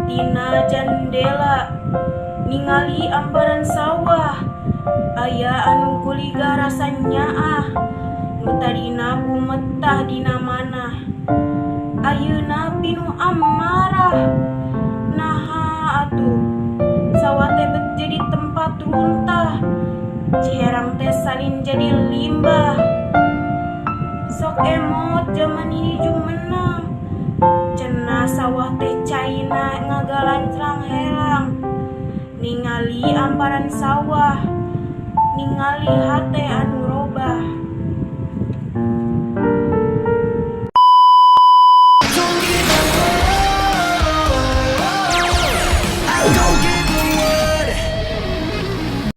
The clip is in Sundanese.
Tina jandela ningali amparan sawah, aya anu guligah rasa nyaah. Nu tadina bumetah dina manah, ayeuna pinuh amarah. Naha atuh sawah teh bet jadi tempat runtah, Ciherang teh salin jadi limbah. Sok emot jaman ini jumenang, cenah sawah teh caina ngagalancrang herang. Ningali amparan sawah, ningali hate anu robah.